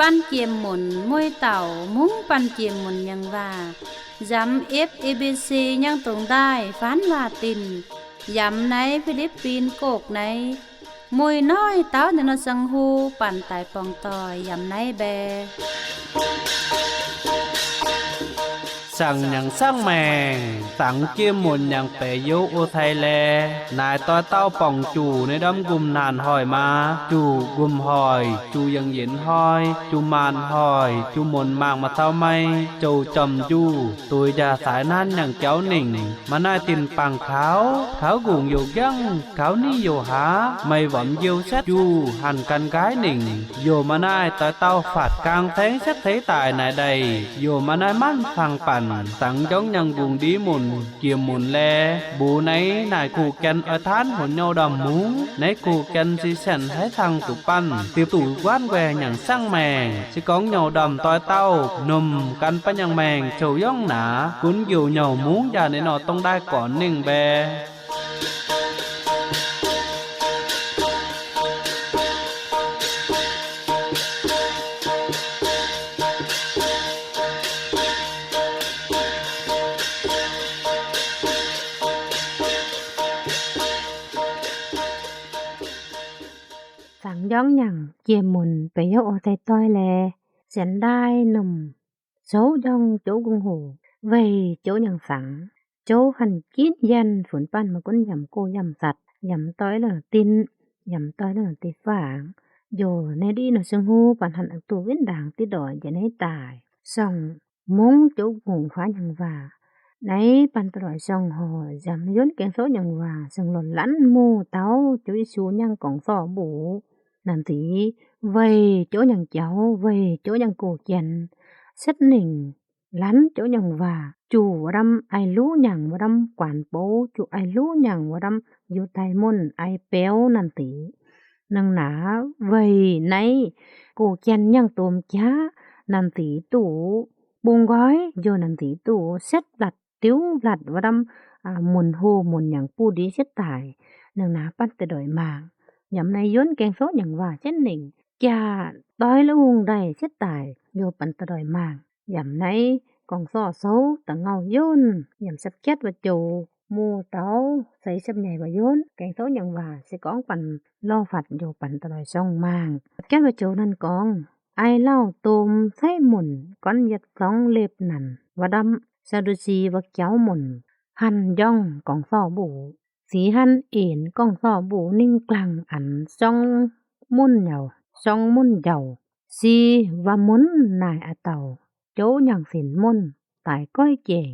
ປັ້ນກຽມໝຸນ ມວຍເຕົ່າ ມຸ້ງປັ້ນກຽມໝຸນຍັງວ່າ ຢຳເອັຟເອບີຊີ ຍັງຕົງໄດ້ ຟານວ່າຕິນ ຢຳໃນຟີລິບປິນ ໂກກໃນ ມວຍນ້ອຍ ເຕົ້າໃນນອດສັງຮູ ປັນຕາຍປ່ອງຕ່ອຍ ຢຳໃນແບ ສັງຫຍັງສັງແມງ ສັງກຽມໝຸນຫຍັງແປໂຍໂອໄທແລ ນາຍຕ້ອຍເຕົ້າປ່ອງຈູ່ ໃນດອມກຸມນານຫ້ອຍມາ ຈູ່ກຸມຫ້ອຍ ຈູ່ຍັງເຢັນຫ້ອຍ ຈູ່ມານຫ້ອຍ ຈູ່ມົນມາງມາເຕົ້າໄມ້ ໂຈຈອມຈູ່ ໂຕຍຢາສາຍນານຫຍັງເຈົ້າໜິງ ມານາຍຕິນປາງຂາວ ຂາວກຸງໂຍກຍັງ ຂາວນີ້ໂຍຫາ ໄມ້ຫວຳຢຽວແຊດຢູ່ ຫັນກັນກາຍໜິງ ໂຍມານາຍຕອຍເຕົ້າ ຟາດກາງແທງແຊດໄທຕາຍນາຍໃດ ໂຍມານາຍມັນຟັງປັນ ສັງຈ້ອງຍັງກຸງດີໝຸນ ກຽມໝຸນແລ ບູໃນນາຍຄູ່ແກ່ນ ອອຍທານຫົວໂຍດຳໝູ ໃນຄູ່ແກ່ນສີແສນໄທທັງຕຸປັນ ຕິບຕູກວານແວຫຍັງສັງແມງ ຊິກອງໂຍດຳຕອຍເຕົ້າ ນົມກັນປະຍັງແມງ ໂຈຢອງໜາ ກຸນຢູ່ໂຍໝູ ຢາໃນນອດຕ້ອງໄດ້ກ່ອນໜຶ່ງແບ. ສັງຢອງຫຍັງ ກຽມໝຸນ ໄປໂຍໂອໄທຕ້ອຍແລ ສຽນໄດ້ໜຸ່ມ ໂຊຢອງໂຈກຸງໂຫ ເວຍໂຈຍັງສັງ ໂຈຫັນກິນແຢ້ນ ຝຸນປັ້ນມາກຸນ ຢຳໂກຢຳສັດ ຢຳຕ້ອຍເລີຕິນ ຢຳຕ້ອຍເລີຕິຝາງ ໂຍໃນດີນອດຊຶງຮູ ປານຫັນອັງຕູວິນດາງ ຕິດດອຍຢາໃນຕາຍ ສ່ອງມຸງໂຈກຸງໂຫ ຟ້າຍັງວ່າ ໃນປັນຕະຫຼອຍຊ່ອງຫໍ ຢຳຍົນແກງໂຊຍັງວ່າ ເຊິ່ງຫຼົ່ອນລັນໝູ່ເຕົາ ໂຈອິຊູຍັງກອງສໍ້ບູ ນັນຕີ ເວຍໂຈຍັງເຈົ້າ ເວຍໂຈຍັງໂກກຽນ ເຊັດໜິງ ລັນໂຈຍັງວ່າ ຈູ່ວະດຳໄອລູຍັງວະດຳກວານໂປ ຈູ່ໄອລູຍັງວະດຳຢູ່ໃຕ້ມົນໄອແປວ ນັນຕີ ໜຶ່ງໜາ ເວຍໃນໂກກຽນຍັງໂຕມຈາ ນັນຕີຕູ້ ປຸງກ້ອຍ ໂຍນັນຕີຕູ້ ເຊັດບລັດ ຕິວບລັດ ວະດຳ ອາ ໝຸນໂຮໝຸນຫຍັງປູດີເຊັດຕາຍ ໜຶ່ງໜາປັນແຕ່ດອຍມາງ ຢຳໃນຍົນແກງໂຊຍັງວ່າ ເຊັ່ນໜຶ່ງ ຈາດຕອຍລະອຸງໄດ້ເຊັດຕາຍ ໂຍປັນຕະດອຍມາງ ຢຳໃນກອງສໍ້ໂຊຕະເງົາຍົນ ຢຳສັບແກັດວ່າໂຈ ໝູ່ເຕົາ ໃສ່ສັບໃຫຍ່ວ່າຍົນ ແກງໂຊຍັງວ່າ ຊິກອງປັນລໍຟັດ ໂຍປັນຕະດອຍຊ່ອງມາງ ສັບແກັດວ່າໂຈນັ້ນກອງ ໄອເຫຼົ້າໂຕມໃສ່ໝຸນ ກ້ອນຍັດສອງເລັບນັ້ນ ວ່າດຳ ສະດຸຊີວ່າເຈົ້າໝຸນ ຫັນຢອງກອງສໍ້ບູ ສີຫັນເອນກອງສໍ້ບູ ນິ້ງກລາງອັນຊ່ອງມຸນເຍົາ ຊ່ອງມຸນເຍົາ ຊີວ່າມຸນນາຍອາເຕົາ ໂຈຍັງສິນມຸນ ຕາຍກ້ອຍແຈງ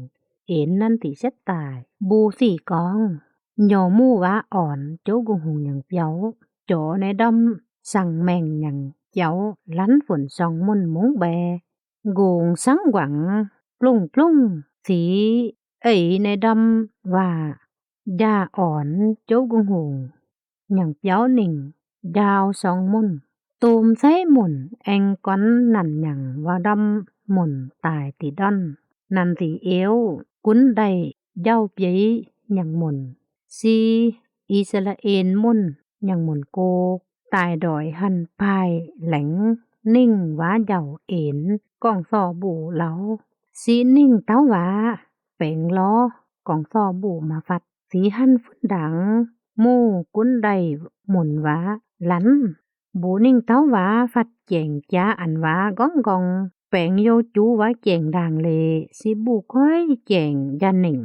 ເອນນັນຕິເຊັດຕາຍ ບູສີ່ກອງ ໂຍໝູ່ວາອ່ອນ ໂຈກຸງຫຸງຍັງປຽວ ໂຈໃນດອມສັງແມງຍັງເຈົ້າ ລັນຝົນຊ່ອງມຸນມຸງແບ ໂກງສັງຫວັງ ປຸ້ງປຸ້ງ ສີເອີຍໃນດອມວ່າ ຢາອ່ອນ ໂຈກຸງຫຸງ ຍັງປຽວໜິງ ດາວສອງມຸນ ຕູມໃສ່ໝຸນ ແອງກອນນັນຍັງວ່າດຳໝຸນ ຕາຍຕີດອນ ນັນຕີເອວ ກຸນໄດ້ເຍົາເປີຍຍັງໝຸນ ຊີ ອິສຣາເອນມຸນ ຍັງໝຸນໂກ ຕາຍດອຍຫັນພາຍແຫຼງ ນິ້ງວາເຍົາເອນ ກອງສໍ້ບູເລົາ ຊີນິ້ງເຕົາວາ ແປງລໍ ກອງສໍ້ບູມາຟັດ ສີຫັນຝຸ່ນດັງ ໝູ່ກຸນໄດ້ໝຸນວາ ລັນ ບູນິ້ງເຕົາວາ ຟັດແຈງຈາອັນວາກ້ອງກອງ ແປງໂຍຈູວາແຈງດາງເລ ຊີບູກ້ອຍແຈງຢາໜິງ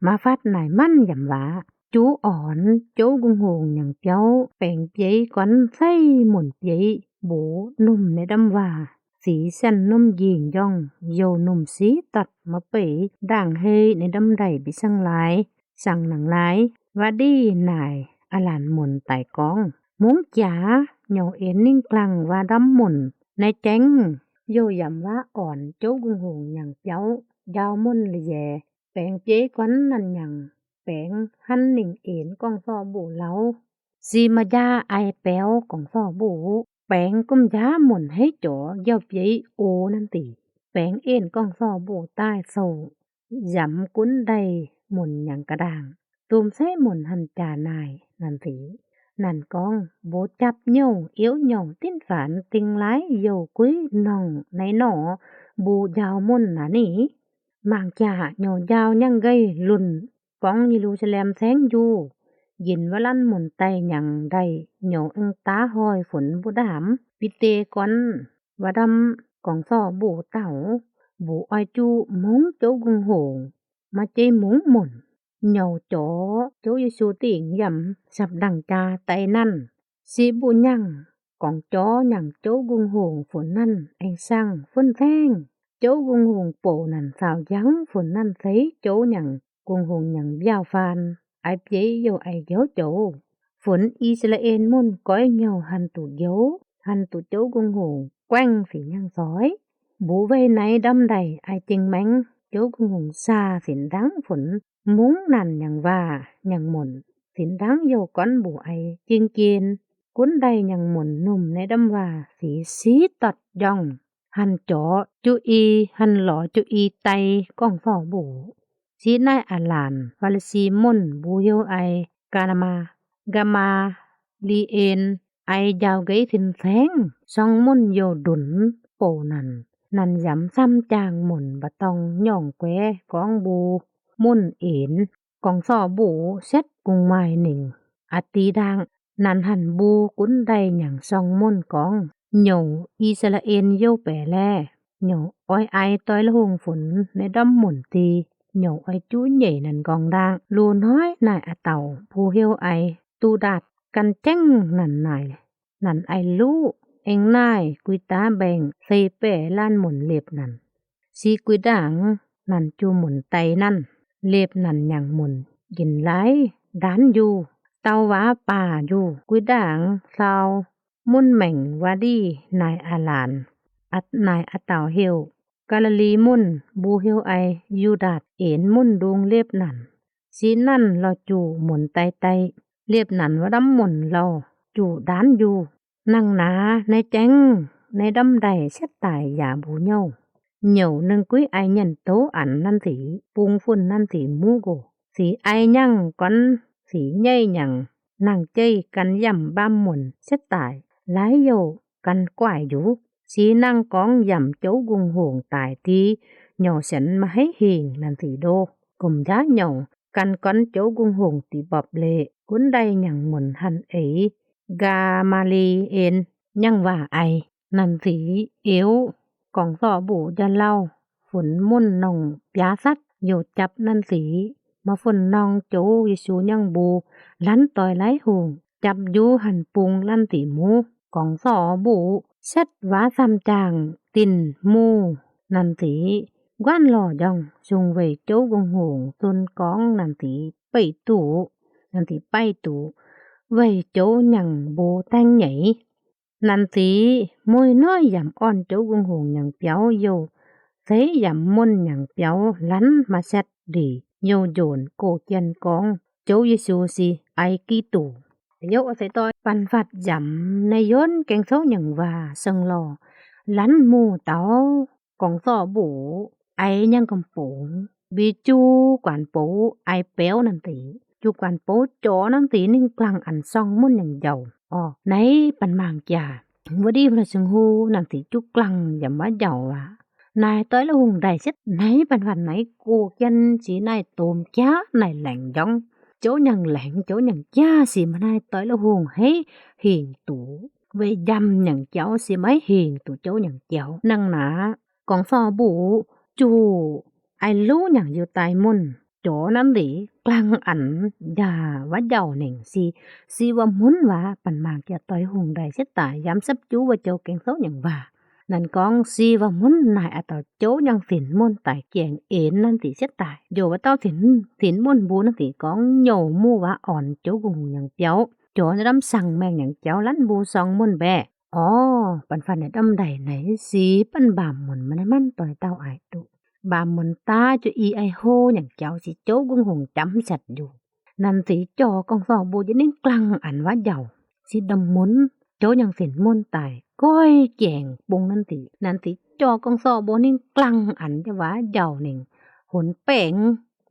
ມາຟັດນາຍມັນຢຳວາ ຈູອ່ອນ ໂຈກຸງໂຫງຍັງປຽວ ແປງເປີຍກອນໃສ່ໝຸນເປີຍ ໂບໜຸ່ມໃນດຳວ່າ ສີສັນໜຸ່ມຢີງຍ່ອງ ໂຍໜຸ່ມສີຕັດມາເປີຍ ດາງເຮໃນດຳໃດບິສັງລາຍ ສັງໜັງລາຍ ວາດີນາຍອາຫຼານໝຸນຕາຍກອງ ມຸງຈາ ໂຍເອນນິ້ງກລາງວ່າດຳໝຸນ ໃນແຈ້ງ ໂຍຢຳວາອ່ອນ ໂຈກຸງໂຫງຍັງປຽວ ດາວມຸນລະແຍ ແປງເປີຍກອນນັນຍັງ ແປງຫັນໜິງເອນກອງສໍ້ບູເລົາ ຊີມາຢາອາຍແປວກອງສໍ້ບູ ແປງກຸມຢາໝຸນໃຫ້ຈໍ ເຍົາເປີຍໂອນັນຕີ ແປງເອນກອງສໍ້ບູຕາຍໂຊ ຢຳກຸນໄດ້ໝຸນຍັງກະດາງ ຕູມໃສ່ໝຸນຫັນຈານາຍນັນຕີ ນັ້ນກອງ ບູຈັບໂຍ ເອວໂຍ ຕີນຝານ ຕິ່ງລາຍ ໂຍກຸຍໜ່ອງ ໃນໜໍ ບູຢາວມົນນານີ້ ມາງຈາໂຍຢາວຍັງໄກລຸນ ປອງເຢຣູຊາແລັມແຊງຢູ່ ຍິນວ່າລັນໝົນໄຕຍັງໄດ້ໂຍເອີງຕາຫ້ອຍຝົນບຸດດາມ ປິເຕກອນ ວະດຳ ກອງສໍ້ບູເຕົ້າ ບູອອຍຈູມຸງໂຈກຸງຫົງ ມາເຈມຸງໝົນ ໂຍຈໍໂຈເຢຊູຕິງຢຳ ສັບດັງຈາໄຕນັ້ນ ຊິບຸຍັງ ກອງຈໍຍັງໂຈກຸງຫົງຝົນນັ້ນ ແອງຊັງຝົນແທງ ໂຈກຸງຫົງໂປນັ້ນສາວຍັງຝົນນັ້ນໃສໂຈຍັງ ກຸງຫົງຍັງບຽວຟານ ອາຍເປໂຍອາຍເກີວໂຈ ຝົນອິສຣາເອນມົນກ້ອຍໂຍ ຫັນຕູເກີວ ຫັນຕູໂຈກຸງຫົງ ແກວ່ງສີຍັງຊອຍ ບູໄວ້ໃນດຳໄດອາຍຈິງແມງ ໂຈກຸງຫົງຊາສິນດັງຝົນ ມຸງນັ້ນຍັງວ່າຍັງມົນ ສິນດັງໂຍກອນບູອາຍຈິງເກນ ກຸນໄດຍັງມົນໜຸ່ມໃນດຳວ່າ ສີຊີຕອດຢອງ ຫັນຈໍຈຸອີ ຫັນລໍຈຸອີໄຕ ກອງສໍ້ບູ ຊີນາຍອາລານ ຟາຣິຊີມົນ ບູເຮວອາຍ ການາມາ ກາມາລີເອນ ອາຍຢາວໄກສິນແສງ ຊອງມົນໂຍດຸນ ໂປນັ້ນ ນັນຢຳຊ້ຳຈາງມົນ ບະຕອງຍ່ອງແກວ ກອງບູ ມຸນເອນ ກອງສໍ້ບູ ເຊັດກຸງມາຍໜິງ ອາຕີດາງ ນັນຫັນບູກຸນໄດຍັງຊອງມົນກອງ ໂຍອິສຣາເອນໂຍແປແລ ໂຍອອຍອາຍຕອຍລະຫຸງຝົນ ໃນດອມມົນຕີ ໂຍອອຍຈູເຫຍ່ນັນກອງດາງ ລູນ້ອຍນາຍອາເຕົາ ພູເຮວອາຍ ຕູດາດກັນແຈ້ງນັນນາຍ ນັນອາຍລູ ເອັງນາຍ ກຸຍຕາແບງ ເຊແປລ້ານມົນເລັບນັ້ນ ຊີກຸຍດາງ ນັນຈູໝົນໄຕນັ້ນ ເລັບນັນຍັງມົນ ກິນລາຍດານຢູ່ ເຕົາວາປ່າຢູ່ ກຸຍດາງ ຊາວ ມຸນແມງວາດີ ນາຍອາລານ ອັດນາຍອາຕາວເຮວ ກາລາລີມຸນ ບູເຮວອາຍ ຢູດາດເອນມຸນດຸງເລັບນັນ ຊີນັນລໍຈູໝົນໄຕໄຕ ເລັບນັນວະດຳມົນລໍຈູດານຢູ່ ນັງນາໃນແຈ້ງ ໃນດຳໄດແຊດຕາຍຢາບູໂຍ ໂຍໜຶ່ງກຸຍອາຍເຫງັນໂຕອັນນັນສີ ປຸງຝຸ່ນນັນສີໝູໂກ ສີອາຍຍັງກອນ ສີໃຫຍ່ຍັງ ນັງເຈີກັນຢຳບ້າມມົນແຊດຕາຍ ລາຍໂຍກັນກວາຍຢູ່ ຊີນັງກອງຢຳໂຈກຸງຫົງຕາຍຕີ ໂຍແສນມະໄຫຫີງ ນັນສີໂດ ກົມຢາໂຍ ກັນກອນໂຈກຸງຫົງຕີບອບເລ ກຸນໄດຍັງມົນຫັນເອຍ ກາມາລີເອນ ຍັງວ່າໄອ ນັນສີເອວ ກອງສໍ້ບູຢາເລົ່າ ຝົນມຸນໜອງປຽສັດ ໂຍຈັບນັນສີ ມາຝົນນ້ອງໂຈເຢຊູຍັງບູ ລັນຕອຍໄລຫູງ ຈັບຢູ່ຫັນປຸງລັນຕີໝູ ກອງສໍ້ບູ ແຊດວາຊ້ຳຈາງ ຕິນໝູ ນັນສີ ກວານລໍຢອງ ຊຸງເວຍໂຈກຸງຫົງ ຊຸນກອງນັນສີ ໄປຕູ ນັນສີໄປຕູ ເວຍໂຈຍັງບູແຕ່ງໃຫຍ່ ນັນຕີ ມວຍນ້ອຍຢຳອ່ອນໂຈກຸງຫົງຍັງປຽວໂຍ ເຊຢຳມົນຍັງປຽວລັນມາແຊດດີ ໂຍໂຢນໂກກຽນກອງ ໂຈເຢຊູຊີໄອກີຕູ ໂຍໂອເຊຕອຍ ປັນຟັດຢຳໃນໂຍນແກງໂຊຍັງວ່າ ເຊິ່ງລໍ ລັນໝູເຕົາ ກອງສໍ້ບູ ໄອຍັງກຳໂປງ ບີຈູກວານໂປ ໄອແປວນັນຕີ ຈູກວານໂປ ຈໍນັນຕີ ນິ້ງກລັງອັນຊອງມຸນຍັງເຍົາ ອໍ ໃນປັນມາງກຽ ວະດີພະນະຊຶງຮູ້ ນັນຕີ ຈຸກລັງ ຢຳວ່າເຍົາວ່າ ນາຍຕ້ອຍລະຫຸງໄດ້ເສັດ ໃນປັນວັນໃນ ໂກກຽນສີນາຍໂຕມກຽ ນາຍແຫຼງຢອງ ໂຈຍັງແຫຼງ ໂຈຍັງກຽ ສີມານາຍຕ້ອຍລະຫຸງ ໃຫ້ຫີງຕູ ເວຍຢຳຍັງກຽວ ສີມາໃຫ້ຫີງຕູ ໂຈຍັງກຽວ ນັງນາ ກອງສໍ້ບູ ຈູ ໄອລູຍັງຢູ່ໃຕ້ມຸນ ຈໍນັ້ນດີ ກລັງອັນ ຢາວ່າເຍົາເນັງ ຊີ ຊີວ່າມຸນວ່າ ປັນມາງກຽ ຕ້ອຍຫຸງໄດ້ເສດຕາຍ ຢຳສັບຈູວ່າເຈົ້າແກງໂຊຍັງວ່າ ນັ້ນກອງ ຊີວ່າມຸນ ນາຍອາເຕົາ ໂຈຍັງສິນມຸນ ຕາຍກຽງເອນ ນັ້ນຕິເສດຕາຍ ໂຍວ່າເຕົ້າສິນ ສິນມຸນ ບູນັ້ນຕິກອງ ໂຍໝູວ່າອ່ອນ ໂຈກຸງຫຸງຍັງປຽວ ຈໍນະດຳສັງແມງຍັງກຽວ ລັນບູຊອງມຸນແບ ອໍ ປັນຟັນໃນດຳໃດໃນ ສີປັນບາມມຸນ ມັນໃນມັນ ຕອຍເຕົ້າອາຍຕຸ ບາມມຸນຕາ ຈຸອີໄອໂຮ ຍັງກຽວ ສີໂຈກຸງຫົງຈຳສັດຢູ່ ນັນຕີ ຈໍກອງສໍ້ ບູຈະນິ້ງກລັງອັນວ່າເຍົາ ສີດຳມຸນ ໂຈຍັງສິນມຸນຕາຍ ກ້ອຍແກງປຸງ ນັນຕີ ນັນຕີ ຈໍກອງສໍ້ ບູນິ້ງກລັງອັນຈະວ່າເຍົາເນັງ ຫົນແປງ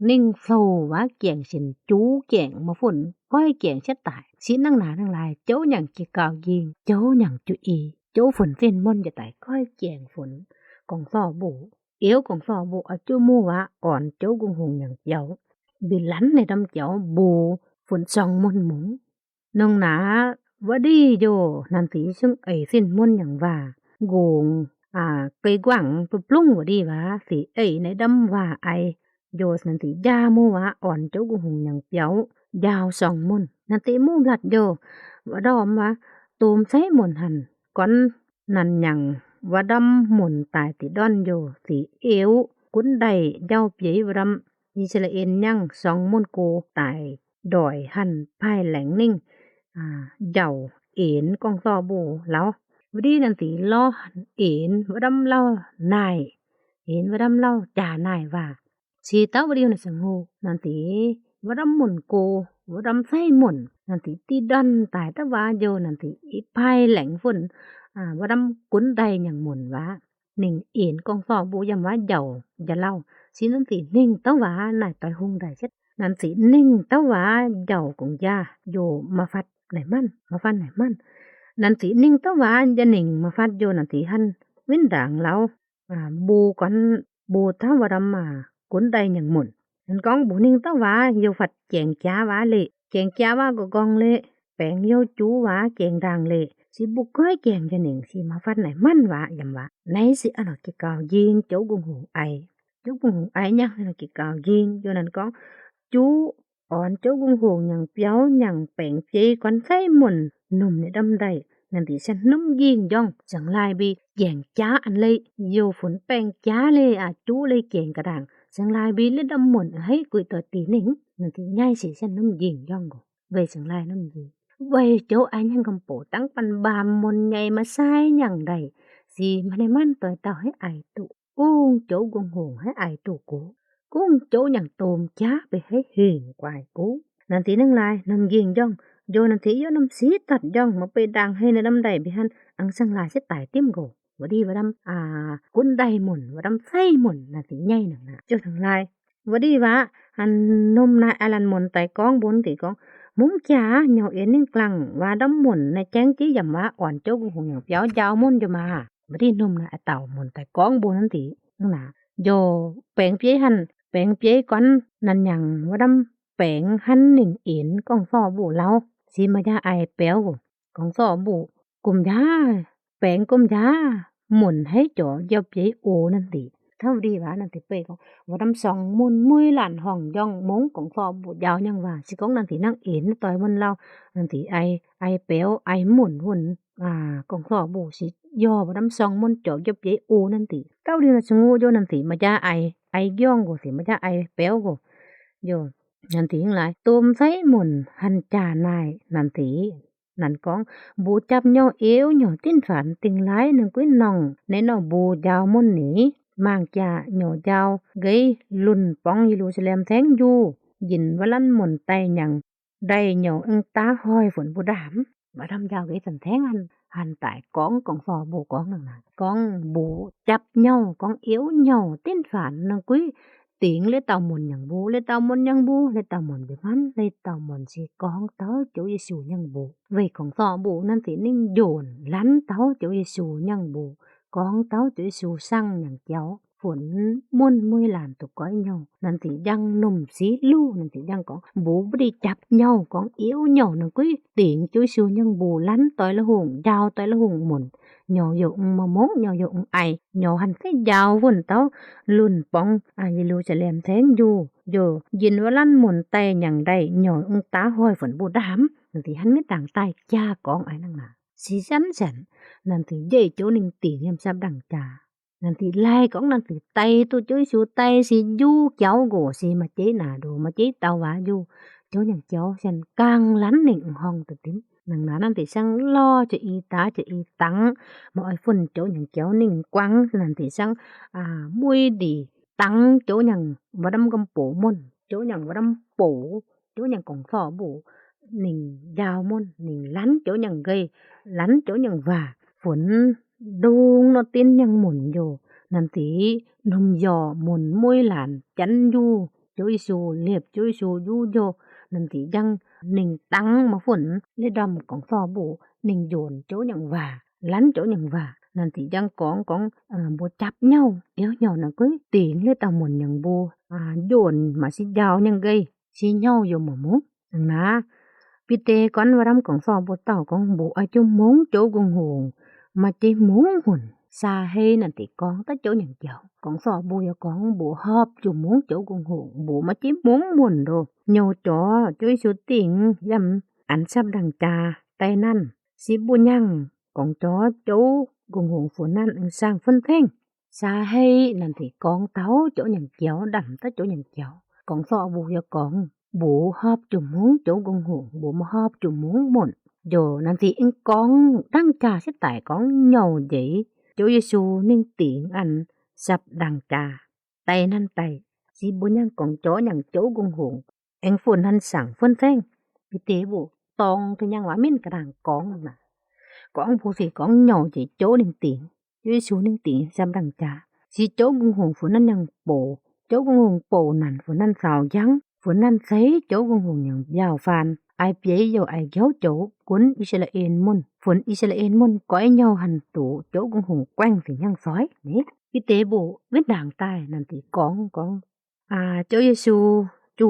ນິ້ງໂຊວ່າກຽງສິນ ຈູແກງມາຝົນ ກ້ອຍແກງຊະຕາຍ. ຊິນັ່ງໜານັ່ງຫຼາຍ ໂຈຫຍັງກິກາວຍິງ ໂຈຫຍັງຈຸອີ ໂຈຝົນເສັ້ນມົນຈະຕາຍ ກ້ອຍແກງຝົນກອງສໍ້ບູ ເອວກອງສໍ້ບູ ອາຈຸໝູ່ວາ ອອນໂຈກຸງຫົງຫຍັງເປີວ ບິນລັນໃນດຳເກີວ ບູຝົນຊ່ອງມົນມຸງ. ນ້ອງໜາ ຫວັດດີໂຢ ນັນຕິ ຊຶ່ງເອີຍສິ້ນມົນຫຍັງວ່າ ໂກງ ອາ ເກຍກວ້າງປຸບປຸງ ຫວັດດີຫວາ ຊິເອີຍໃນດຳວ່າໄອ ໂຢ ນັນຕິ ຢາໝູ່ຫວາ ອອນໂຈກຸງຫົງຫຍັງເປີວ ຢາວຊ່ອງມົນ ນັນຕິ ໝູ່ບລັດໂຢ ຫວາດອມຫວາ ຕູມໃສ່ມົນຫັ້ນ ກ່ອນ ນັ້ນຫຍັງ ຫວາດອມມົນຕາຍຕິດດອນໂຢ ຊິເອວ ກຸນໄດ ເຍົາເປີຍ ຫວາດອມ ອິດສະຣາເອນຍັງ ຊ່ອງມົນໂກຕາຍ ດອຍຫັ້ນ ພາຍແຫຼງນິ່ງ ອາ ເຍົາເອນກອງສໍ້ບູລາວ ຫວັດດີ ນັນຕິ ລໍເອນ ຫວາດອມເລົ່ານາຍ ເອນ ຫວາດອມເລົ່າຈານາຍວ່າ ຊິເຕົ້າຫວັດດີ ນັນສະໂງ ນັນຕິ ຫວາດອມມົນໂກ ຫວາດອມໃສ່ມົນ ນັນຕິ ຕິດດອນຕາຍຕະຫວາໂຢ ນັນຕິ ອີກພາຍແຫຼງຝົນ ອາ ຫວາດອມກຸນໄດຍັງມົນຫວາ ນິ່ງເອນກອງສໍ້ບູ ຢ້ຳວ່າເຍົາ ຢ່າເລົ່າ ຊິນັນຕິ ນິ່ງຕະຫວາ ນາຍຕ່ອຍຮຸ່ງໄດເຊັດ ນັນຕິ ນິ່ງຕະຫວາ ເຍົາກົງຢາ ໂຢ ມາຟັດໃນມັນ ມາຟັດໃນມັນ ນັນຕິ ນິ່ງຕະຫວາ ຢ່ານິ່ງມາຟັດໂຢ ນັນຕິ ຫັ້ນວິນດາງລາວ ອາ ບູກ່ອນ ບູເທົ່າວ່າດຳມາ ກຸນໄດຍັງໝຸນ ນັ້ນກອງ ບູນິ່ງຕະຫວາ ໂຢ ຟັດແກງຈາຫວາເລ ແກງຈາຫວາກໍກອງເລ ແປງໂຢຈູຫວາແກງດາງເລ ຊິບຸກກ້ອຍແກງຈະເໜັງ ຊິມາຟັດໃນມັນຫວາ ຢຳຫວາ ໃນຊິອານອກກິກາວຍິງ ໂຈກຸງຫົງໄອ ໂຈກຸງຫົງໄອ ຍັງໃຫ້ນອກກິກາວຍິງ ໂຢ ນັ້ນກອງ ຈູ ອອນໂຈກຸງຫົງຫຍັງເປີວ ຍັງແປງເຈກວັນໃສ່ມົນ ໜຸ່ມໃນດຳໄດ ນັນຕິ ຊັ້ນໜຸ່ມຍິງຢອງ ຈັ່ງລາຍບີ ແກງຈາອັນເລ ໂຢ ຝົນແປງຈາເລ ອາ ຈູເລ ແກງກະດາງ ຈັ່ງລາຍບີ ເລດຳມົນ ໃຫ້ກຸຍຕໍ່ຕີໜຶ່ງ ນັນຕິ ໃຫຍ່ຊິຊັ້ນໜຸ່ມຍິງຢອງໂກ ເວີຍຈັ່ງລາຍໜຸ່ມຍິງ ເວີຍໂຈອາຍັງກຳໂປ ຕັ້ງປັນບາມມົນໃຫຍ່ມາຊາຍຫຍັງໄດ ຊິມາໃນມັນຕ່ອຍເຕົ້າໃຫ້ອາຍຕຸ ກຸງໂຈກຸງຫົງໃຫ້ອາຍຕູກູ ກຸງໂຈຫຍັງໂຕມຈາໄປໃຫ້ເຫັນກວາຍກູ ນັນຕິ ນັ່ງລາຍ ນຳຍິງຢອງ ໂຢ ນັນຕິ ໂຢ ນຳສີຕັດຢອງ ມາເປດາງໃຫ້ໃນດຳໄດໄປຫັ້ນ ອັງສັງລາຍຊິຕາຍຕິ່ມໂກ ຫວັດດີຫວາດຳ ອາ ກຸນໄດມົນ ຫວາດຳໃສ່ມົນ ນັນຕິ ໃຫຍ່ໜັງນະ ໂຈທັງລາຍ ຫວັດດີຫວາ ອັນໜຸ່ມນາຍອາລັນມົນໄຕກອງບຸນຕິກອງ ມຸງຈາ ເຫຍົາເອນນິ່ງກລັງ ຫວາດຳມົນໃນແຈ້ງຈີຢຳຫວາ ອ່ອນໂຈກຸງຫົງຫຍັງເປີວ ຢາວມົນຢູ່ມາ ບາດນີ້ໜຸ່ມນະ ອາເຕົາໝູນໄຕກອງບຸນນັ້ນຕິ ນາ ໂຢ ແປງເປຍຫັ້ນ ແປງເປຍກ່ອນ ນັ້ນຫຍັງ ຫວາດຳແປງຫັ້ນ ໜິງເອນກອງສໍ້ບູລາວ ຊິມາຢາອາຍແປວ ກອງສໍ້ບູ ກຸມຢາ ແປງກຸມຢາ ໝູນໃຫ້ຈໍຢຽວເປຍໂອນັ້ນຕິ ເທົ່າດີວ່ານັ້ນຕິເປຍກອງ ຫວາດຳສອງໝູນມຸ້ຍຫຼານຫ້ອງຢອງມົງ ກອງສໍ້ບູຢາວຍັງວ່າ ຊິກອງນັ້ນຕິ ນາງເອນຕ່ອຍໝູນລາວ ນັ້ນຕິ ອາຍ ອາຍແປວ ອາຍໝູນຫຸ່ນ ອາ ກອງສໍ້ບູຊິຍໍຫວາດຳສອງໝູນຈໍຢຽວເປຍໂອນັ້ນຕິ ເຕົ້າດີນະສະງູໂຢນັ້ນຕິ ມາຢາອາຍ ອາຍຢອງໂກ ຊິມາຢາອາຍແປວໂກ ໂຢ ນັ້ນຕິ ຫຍັງຫຼາຍ ໂຕມໃສ່ໝູນຫັນຈານາຍ ນັ້ນຕິ ນັ້ນກອງ ບູຈັບຍໍເອວຍໍຕີນຝານ ຕິງລາຍໜຶ່ງກຸ້ຍໜອງ ໃນໜໍ່ບູຢາວໝູນໜີ ມາງຈາຍໍຢາວເກຍ ລຸນປອງເຢຣູຊາແລັມແທງຢູ່ ຍິນວ່າລັນໝູນໄຕຫຍັງ ໄດ້ຍໍເອິງຕາຫ້ອຍຝົນບູດາມ ວ່າດຳຢາວເກຍສັນແທງ ຫັນ ຫັນຕາຍກອງ ກອງສໍ້ບູກອງນັ້ນນະ ກອງບູຈັບຍໍ ກອງເອວຍໍຕີນຝານ ນາງກຸ້ຍ ຕິງເລເຕົ້າໝົນຍັງບູ ເລເຕົ້າໝົນຍັງບູ ເລເຕົ້າໝົນເບມັນ ເລເຕົ້າໝົນຊິກອງເຕົ້າໂຈເຢຊູຍັງບູ ເວກຂອງສໍ້ບູນັ້ນຊິນິ້ງໂຢນ ລັນເຕົ້າໂຈເຢຊູຍັງບູ ກອງເຕົ້າໂຈເຢຊູສັງຍັງເຈົ້າ ຝົນໝົນມຸ້ຍຫຼານຕຸກກ້ອຍໂຍ ນັ້ນຊິຍັງໜຸ່ມຊີລູ ນັ້ນຊິຍັງກອງ ບູບໍ່ໄດ້ຈັບໂຍ ກອງເອວໂຍ ນາງກຸ້ຍຕິງໂຈເຢຊູຍັງບູ ລັນຕ່ອຍລະຫຸງ ຢາວຕ່ອຍລະຫຸງໝົນ ໂຍໂຍອຶງມະມົງ ໂຍໂຍອຶງໄອ ໂຍຫັນໃສ່ຢາວວຸ້ນເຕົ້າ ລຸນປອງ ອາ ເຢຣູຊາແລັມແທງຢູ່ ໂຍ ຍິນວ່າລັນໝົນໄຕຍັງໄດ້ ໂຍອຶງຕາຫ້ອຍຝົນບູດາມ ນັ້ນຊິຫັນມີຕ່າງຕາຍຈາກອງໄອນັງນາ ຊິສັນແສນ ນັ້ນຊິເຢໂຈນິງຕີງຍາມສັບດັງຈາ ນັ້ນຕິໄລ່ກອງນັ້ນຕິໄຕຕຸໂຈຍຊູໄຕຊິຢູ່ເຈົ້າໂກ ຊິມາເຈນາດູ ມາເຈເຕົາວາຢູ່ ໂຈຍັງເຈົ້າແຊນກາງລັນນິງຫ້ອງຕະຕິນ ນາງນານັ້ນຕິສັງລໍຈະອີຕາຈະອີຕັງ ມາອອຍຝຸ່ນໂຈຍັງເຈົ້ານິງກວາງ ນັ້ນຕິສັງ ອາ ມຸ້ຍດີ ຕັງໂຈຍັງວະດຳກຳໂປມົນ ໂຈຍັງວະດຳໂປ ໂຈຍັງກອງສໍ້ບູ ນິງຢາວມົນ ນິງລັນໂຈຍັງເກຍ ລັນໂຈຍັງຫວາ ຝົນດຸງໂນຕິນຍັງໝູນໂຍ ນັ້ນຕິໜຸ່ມຢໍໝູນມຸ້ຍຫຼານຈັນຢູ່ ໂຈຍຊູເລັບໂຈຍຊູຢູ່ໂຍ ນັ້ນຕິຍັງໜິງຕັງມາຝົນ ແລະດຳກອງສໍ້ບູ ໜິງໂຍນໂຈະຫຍັງວ່າ ລັນໂຈະຫຍັງວ່າ ນັ້ນຕິຍັງກອງ ກອງ ເອີ ບໍ່ຈັບເຫຍົາ ດຽວເຫຍົານັ້ນກຶ້ຍ ຕີງແລະຕາໝົນຍັງບໍ່ ອາ ໂຍນມາຊິຢາວຍັງເກີຍ ຊິເຫຍົາຢູ່ໝູ່ໝູ່ ນາ ປິເຕກ່ອນວ່າດຳກອງສໍ້ບໍ່ເຕົ້າ ກອງບໍ່ອາຍຈຸມົງໂຈະກຸງຫົງ ມາຈິມົງໝົນ ສາເຮນັ້ນຕິກອງຕະໂຈະຫຍັງກຽວ ກອງສໍ້ບໍ່ຢາກອງ ບໍ່ຮອບຈຸມົງໂຈະກຸງຫົງ ບໍ່ມາຈິມົງໝົນໂດ ໂຍຈໍໂຈະສຸຕິງ ຢຳອັນສັບດັງຈາ ແຕ່ນັ້ນ ຊິບຸຍັງ ກອງຈໍໂຈະກຸງຫົງ ຝຸນນັ້ນ ອຶງສ້າງຝົນເພງ ສາເຮນັ້ນຕິກອງເຕົ້າໂຈະຫຍັງກຽວ ດຳຕະໂຈະຫຍັງກຽວ ກອງສໍ້ບໍ່ຢາກອງ ບໍ່ຮອບຈຸມົງໂຈະກຸງຫົງ ບໍ່ມາຮອບຈຸມົງໝົນ ໂຍນັ້ນຕິເອັງກອງດັງຈາຊິຕາຍ ກອງໂຍເຢ ໂຈະເຢຊູໜິງຕີງ ອັນສັບດັງຈາ ໄຕນັ້ນໄຕ ຊິບໍ່ຍັງກອງຈໍຫຍັງໂຈະກຸງຫົງ ແອງຝົນຫັ້ນສັງຝົນແສງ ປິເຕບໍ່ຕອງ ຄືຫຍັງວ່າເໝັນກະດາງກອງນະ ກອງຜູ້ຊິກອງໂຍເຢ ໂຈະໜິງຕີງ ເຢຊູໜິງຕີງ ສຳດັງຈາ ຊິໂຈະກຸງຫົງ ຝົນນັ້ນຍັງໂປ ໂຈະກຸງຫົງໂປນັ້ນ ຝົນນັ້ນສາວຍັງ ຝົນນັ້ນໃສ ໂຈະກຸງຫົງຍັງຢາວຟານ ອາຍເປຍໂຍ ອາຍເກີວໂຈ ກຸນອິສຣາເອນມຸນ ຝົນອິສຣາເອນມຸນ ກອຍໂຍຫັນຕູ ໂຈະກຸງຫົງແກວ່ງສິຍັງຊອຍ ນີ້ ປິເຕບໍ່ເວັນດາງຕາຍ ນັ້ນຕິກອງ ກອງ ອາ ໂຈເຢຊູ ຈູ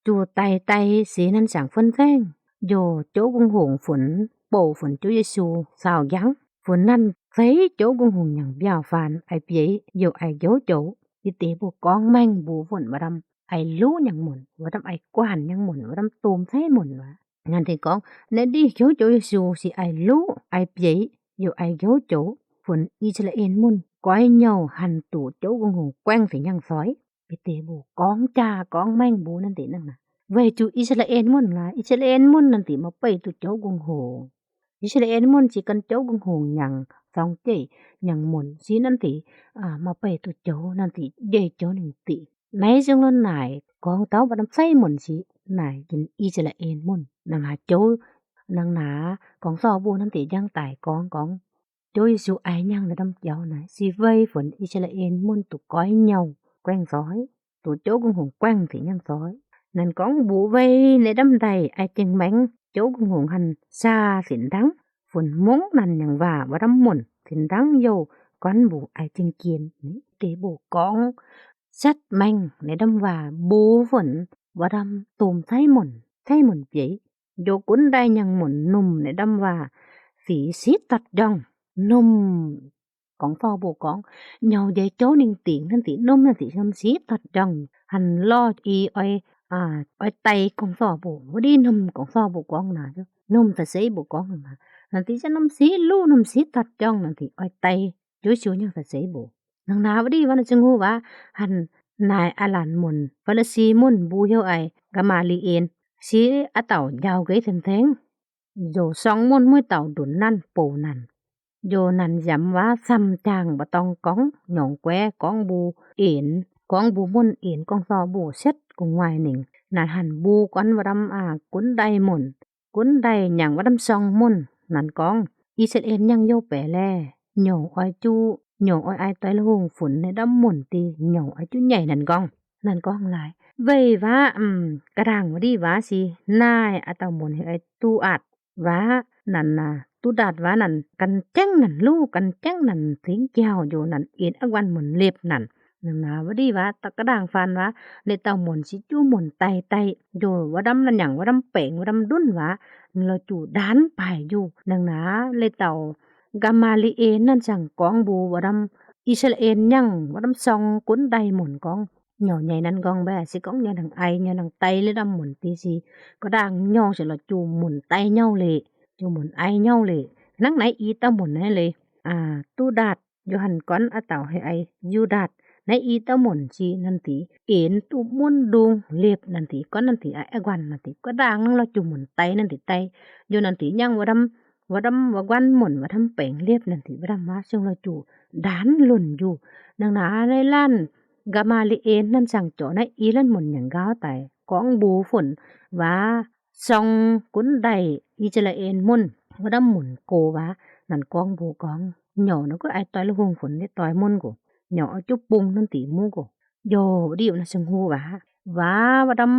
ຈູໄຕໄຕ ເສນັ້ນສັງຝົນແສງ ໂຍໂຈກຸງຫົງຝົນ ໂປຝົນໂຈເຢຊູ ສາວຍັງ ຝົນນັ້ນເຊໂຈກຸງຫົງຍັງບຽວຟານ ອາຍເປຍໂຍ ອາຍໂຍໂຈ ປິເຕບໍ່ກອງແມງບູຝົນ ວ່າດຳອາຍລູຍັງໝົນ ວ່າດຳອາຍກວານຍັງໝົນ ວ່າດຳຕູມໃສ່ໝົນວ່າ ງານທີ່ກອງ ແນດີໂຈໂຈເຢຊູ ຊິອາຍລູ ອາຍເປຍໂຍ ອາຍໂຍໂຈ ຝົນອິສຣາເອນມຸນ ກອຍໂຍຫັນຕູໂຈກຸງຫົງແກວ່ງສິຍັງຊອຍ ປິເຕບູ ກອງຈາກອງແມງບູນັ້ນຕິ ນັ້ນນະ ໄວຈູອິສຣາເອນມຸນລະ ອິສຣາເອນມຸນນັ້ນຕິ ມາໄປຕູໂຈກຸງໂຮງ ອິສຣາເອນມຸນຊິກັນໂຈກຸງໂຮງຍັງ ຊອງເຈຍັງມຸນ ຊິນັ້ນຕິ ອາ ມາໄປຕູໂຈນັ້ນຕິ ເຢໂຈນັ້ນຕິ ໃນເຊິ່ງລົນນາຍ ກອງເຕົ້າບາດຳໃສ່ມຸນຊິ ນາຍກິນອິສຣາເອນມຸນ ນາງນາໂຈ ນາງນາ ກອງຊໍບູນັ້ນຕິ ຍັງຕາຍກອງ ກອງ ໂຈເຢຊູອາຍຍັງໃນດຳກຽວນາຍ ຊິໄວຝົນອິສຣາເອນມຸນ ຕູກອຍເຍົາແກວ່ງຊອຍ ຕູໂຈກຸງຫົງແກວ່ງສິຍັງຊອຍ ນັ້ນກອງບູໄວໃນດຳໃດ ອາຍຈຶ່ງແມງ ໂຈກຸງຫົງຫັນຊາສິນດັງ ຝົນມົງນັ້ນຍັງວ່າ ວ່າດຳມົນສິນດັງໂຍ ກອນບູອາຍຈຶ່ງກຽນ ເຕບູກອງ ສັດແມງໃນດຳວ່າ ບູຝົນ ວ່າດຳຕູມໃຊ້ມົນ ໃຊ້ມົນເປຍ ໂຍກຸນໄດຍັງໝົນໜຸ່ມໃນດຳວ່າ ສີສີຕັດຢ່ອງ ໜຸ່ມ ກອງຊໍບູກອງ ເຍົາເຢໂຈນິງຕິງນັ້ນຕິ ໜຸ່ມນັ້ນຕິ ຊຳສີຕັດຢ່ອງ ຫັນລໍອີອອຍ ອາ ອອຍໄຕກອງຊໍບູ ວະດີໜຸ່ມກອງຊໍບູກອງນາ ໜຸ່ມຕະເຊບູກອງນາ ນັ້ນຕິຈະໜຸ່ມສີລູ ໜຸ່ມສີຕັດຢ່ອງນັ້ນຕິ ອອຍໄຕ ໂຈຊິວຍັງຕະເຊບູ ນາງນາວະດີວ່ານາຈຶ່ງຮູ້ວ່າ ຫັນນາຍອາລານມົນ ຟາຣິສີມຸນ ບູເຮວອາຍ ກາມາລີເອນ ສີອາເຕົາຍາວເກຍເທັນແທງ ໂຍຊອງມົນມວຍເຕົາດຸນນັ້ນໂປນັ້ນ ໂຍນັ້ນຢຳວ່າຊຳຈາງບໍ່ຕ້ອງກອງ ຫຍອງແກວກອງບູເອນ ກອງບູມົນເອນ ກອງຊໍບູເຊັດກຸງວາຍໜິງ ນາຍຫັນບູກອນວ່າດຳອາກຸນໄດມົນ ກຸນໄດຍັງວ່າດຳຊອງມົນ ນັ້ນກອງ ອິສຣາເອນຍັງໂຍແປແລ ໂຍອອຍຈູ ໂຍອອຍອາຍຕອຍລະຫົງຝົນໃນດຳມົນຕີ ໂຍອາຍຈູໃຫຍ່ ນັ້ນກອງ ນັ້ນກອງຫຼາຍ ເວີຍວ່າ ອືມ ກະດາງວະດີວ່າຊິ ນາຍອາເຕົາມົນເຮອາຍຕູອາດ ວ່ານັ້ນນາ ຕູດາດວ່ານັ້ນ ກັນແຈ້ງນັ້ນລູ ກັນແຈ້ງນັ້ນສິງແກ້ວໂຍນັ້ນ ເອນອາກວັນມົນເລັບນັ້ນ ນາງນາວະດີວ່າ ຕະກະດາງຟານວ່າ ເນເຕົາມົນຊິຈູມົນໄຕໄຕ ໂຍວ່າດຳນັ້ນຫຍັງ ວ່າດຳແປງ ວ່າດຳດຸນວ່າ ລາວຈູດານປາຍຢູ່ ນາງນາເນເຕົາ ກາມາລີເອນນັ້ນສັງກອງບູ ວ່າດຳອິສຣາເອນຍັງ ວ່າດຳຊອງກຸນໄດມົນກອງ ຫຍໍໃຫຍ່ນັ້ນກອງແບ ຊິກອງຫຍໍນາງໄອ ຫຍໍນາງໄຕ ແລະດຳມົນຕີຊີ ກໍດາງຫຍໍຊິລະຈູໝົນໄຕເຍົາເລ ຈູໝົນໄອເຍົາເລ ນັງໃນອີຕາໝົນໃນເລ ອາ ຕູດາດ ໂຍຫັນກອນອາເຕົາເຮອາຍຢູດາດ ໃນອີຕາໝົນຊີ ນັ້ນຕີ ເອນຕູມຸນດຸງເລັບ ນັ້ນຕີ ກອນນັ້ນຕີ ອາ ອາກວັນ ນັ້ນຕີ ກໍດາງລະຈູໝົນໄຕ ນັ້ນຕີ ໄຕ ໂຍນັ້ນຕີ ຍັງວ່າດຳ ວ່າດຳວ່າກວັນໝົນ ວ່າດຳແປງເລັບ ນັ້ນຕິ ວ່າດຳວ່າເຊິ່ງລາວຈູດານລຸນຢູ່ ນາງນາໃນລ້ານ ກາມາລີເອນນັ້ນສັງຈໍໃນອີລັນມົນຍັງກ້າວໄຕ ກອງບູຝົນວ່າ ຊອງກຸນໄດ ອິສຣາເອນມຸນ ວ່າດຳໝຸນໂກວ່າ ນັ້ນກອງບູກອງ ຫຍໍນະກໍອາຍຕອຍລະຫົງຝົນໄດ້ຕອຍມຸນໂກ ຫຍໍເອົາຈຸປຸງນັ້ນຕິໝູ່ໂກ ໂຍ ດີນະເຊິ່ງຮູ້ວ່າ ວ່າວ່າດຳ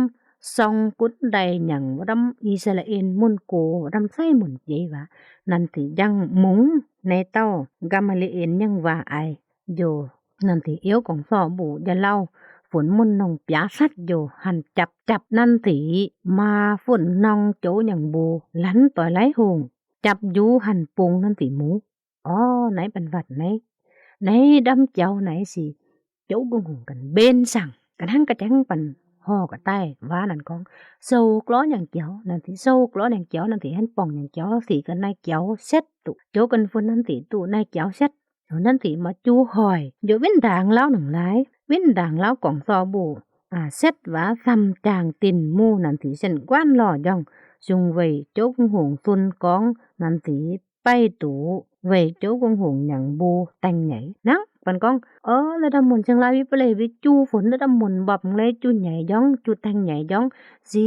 ສ່ອງກຸນໄດ້ຫຍັງວ່າດຳອິສຣາເອນມຸນໂກວ່າດຳໄຊມຸນເຈວ່າ ນັ້ນຕິຍັງມຸງໃນເຕົ້າກາມາລີເອນຍັງວ່າອາຍໂຢ ນັ້ນຕິເອວກອງສໍ້ບູຢາເລົ່າ ຝົນມຸນນົງປຽສັດໂຢ ຫັ້ນຈັບຈັບນັ້ນຕິມາຝົນນົງໂຈຍັງບູ ລັນຕໍ່ໄລໂຮງ ຈັບຢູ່ຫັ້ນປຸງນັ້ນຕິໝູ ອໍ ໃນປັນວັດໃນ ໃນດຳແກ້ວໃນຊິ ໂຈກຸງຫົງກັນເບນສັງ ກະນັ່ງກະແຈງປັນຫໍ່ກະໃຕ້ວ່ານັ້ນຂອງ ໂຊກລໍຍັງແກ້ວ ນັ້ນຕິໂຊກລໍຍັງແກ້ວ ນັ້ນຕິຫັ້ນປ່ອງຍັງແກ້ວ ຊິກັນນາຍແກ້ວເຊັດຕຸ ໂຈກັນຟຸນນັ້ນຕິຕຸນາຍແກ້ວເຊັດ ເທົ່ານັ້ນຕິມາຈູຫອຍ ໂຍເວັ້ນດາງລາວໜັງລາຍ ເວັ້ນດາງລາວກອງສໍ້ບູ ອາ ເຊັດວ່າຊຳຈາງຕິນໝູ ນັ້ນຕິເຊັ່ນກວານລໍຢອງ ຊຸງເວີຍໂຈກຸງຫົງຊຸນກອງ ນັ້ນຕິ ໄປຕູເວີຍໂຈກຸງຫົງຍັງບູແຕ່ງໃຫຍ່ ນັ່ງປັນກອງ ເອີ ລະດຳມົນຊຽງລາຍວິປະເລດວິຈູຝົນ ລະດຳມົນບອບເລີຍຈູໃຫຍ່ຢອງ ຈູແຕ່ງໃຫຍ່ຢອງ ຊິ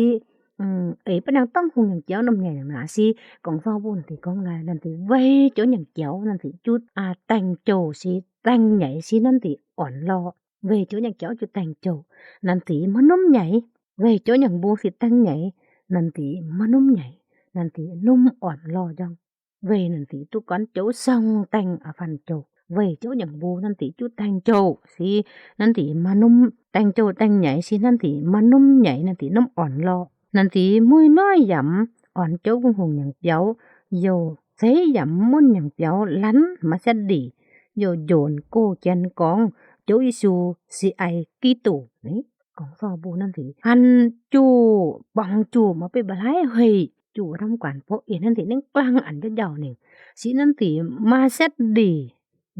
ອືມ ເອີຍ ປະນັງຕ້ອງຫົງຫຍັງແກ້ວ ນຳໃຫຍ່ໜັງໜາ ຊິກອງຊອບບຸນຕິກອງລາຍ ນັ້ນຕິເວີຍໂຈຫຍັງແກ້ວ ນັ້ນຕິຈູ ອາ ແຕ່ງໂຈ ຊິແຕ່ງໃຫຍ່ ຊິນັ້ນຕິອ່ອນຫຼໍ່ ເວີຍໂຈຫຍັງແກ້ວ ຈູແຕ່ງໂຈ ນັ້ນຕິມານຸມໃຫຍ່ ເວີຍໂຈຫຍັງບູ ຊິແຕ່ງໃຫຍ່ ນັ້ນຕິມານຸມໃຫຍ່ ນັ້ນຕິນຸມອ່ອນຫຼໍ່ຢອງ ເວີຍນັ້ນຕິຕຸກອນໂຈ ຊອງແຕ່ງອາຟັນໂຈ ເວີຍໂຈຫຍັງບູ ນັ້ນຕິຈູແຕ່ງໂຈ ຊິນັ້ນຕິມານຸມ ແຕ່ງໂຈແຕ່ງໃຫຍ່ ຊິນັ້ນຕິມານຸມໃຫຍ່ ນັ້ນຕິນຸມອ່ອນຫຼໍ່ ນັ້ນຕິມຸ້ຍນ້ອຍຢຳ ອ່ອນໂຈກຸງຫົງຫຍັງແປ້ວ ໂຢເຊຢຳມຸນຫຍັງແປ້ວ ລັນມາແຊັດດີ ໂຢໂຢນໂກແກ່ນກອງ ໂຈອີຊູ ຊິໄອກີຕູ ນີ້ ກອງຊອບບູນັ້ນຕິ ຫັ້ນຈູ່ ປອງຈູ່ມາເປັນບາລາຍ ເຮີ້ຍ ຈູ່ທຳການໂປເອນນັ້ນຕິ ນັ່ງກລາງອັນຍາວໆນີ້ ຊິນັ້ນຕິມາແຊັດດີ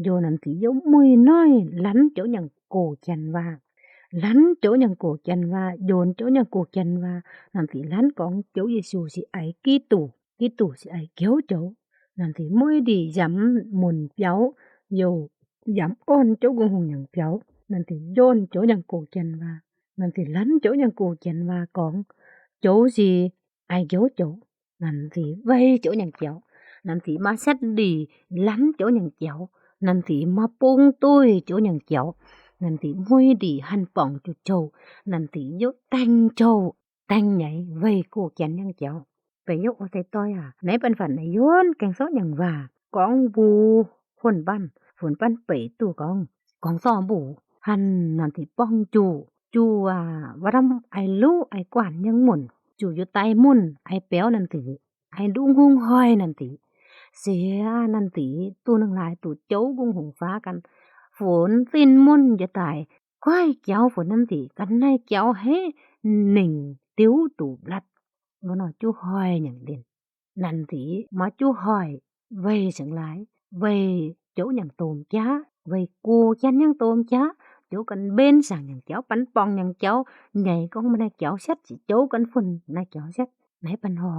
ໂຢນັ້ນຕິໂຢມຸ້ຍນ້ອຍ ລັນໂຈຫຍັງໂກແກ່ນວ່າ ລັນໂຈຫຍັງໂກແກ່ນວ່າ ໂຢນໂຈຫຍັງໂກແກ່ນວ່າ ນັ້ນຕິລັນກອງໂຈເຢຊູຊິໄອກີຕູ ກີຕູຊິໄອກຽວໂຈ ນັ້ນຕິມຸ້ຍດີຢຳມຸນປຽວ ໂຢຢຳອ່ອນໂຈກຸງຫົງຫຍັງປຽວ ນັ້ນຕິໂຢນໂຈຫຍັງໂກແກ່ນວ່າ ນັ້ນຕິລັນໂຈຫຍັງໂກແກ່ນວ່າ ກອງໂຈຊິ ໄອໂຈໂຈ ນັ້ນຕິເວີຍໂຈຫຍັງກຽວ ນັ້ນຕິມາແຊັດດີ ລັນໂຈຫຍັງກຽວ ນັ້ນຕິມາປຸງຕຸ້ຍໂຈຫຍັງກຽວ ນັ້ນຕິມຸ້ຍດີຫັ້ນປອງຈຸໂຈ ນັ້ນຕິໂຍແຕ່ງໂຈ ແຕ່ງໃຫຍ່ ເວີຍໂກແກ່ນຫຍັງກຽວ ໄປໂຍໂອໄຕຕ້ອຍອາ ໃນປັນຝັນໃນໂຍນແກງຊອກຫຍັງວ່າ ກອງບູ ຝົນປັນ ຝົນປັນເປີຕູ້ກອງ ກອງຊອບບູ ຫັ້ນນັ້ນຕິປອງຈູ່ ຈູ່ວ່າ ວ່າດຳໄອລູໄອກວານຍັງໝຸນ ຈູ່ຢູ່ໃຕ້ໝຸນ ໄອແປ້ວນັ້ນຕິ ໄອດຸງຮຸງຮອຍນັ້ນຕິ ເສຍນັ້ນຕິ ຕູໜຶ່ງຫຼາຍຕູໂຈກຸງຫົງຟ້າກັນ ຝົນຕິນໝຸນຢ່າຕາຍ ກ້ອຍແກ້ວຝົນນັ້ນຕິ ກັນໃນແກ້ວໃຫ້ໜິງຕິວຕູບລັດ ບໍ່ໜໍ່ຈູຮອຍຫຍັງເດັ່ນ ນັ້ນຕິມາຈູຮອຍ ເວີຍເຊີງລາຍ ເວີຍໂຈຫຍັງໂຕມຈາ ເວີຍກູຈັນຫຍັງໂຕມຈາ ໂຈກັນເບັນສັງຫຍັງແກ້ວ ປັນປ່ອງຫຍັງແກ້ວ ໃຫຍ່ກອງມາໃນແກ້ວແຊັດ ຊິໂຈກັນຝຸ່ນໃນແກ້ວແຊັດ ໃນປັນຫໍ່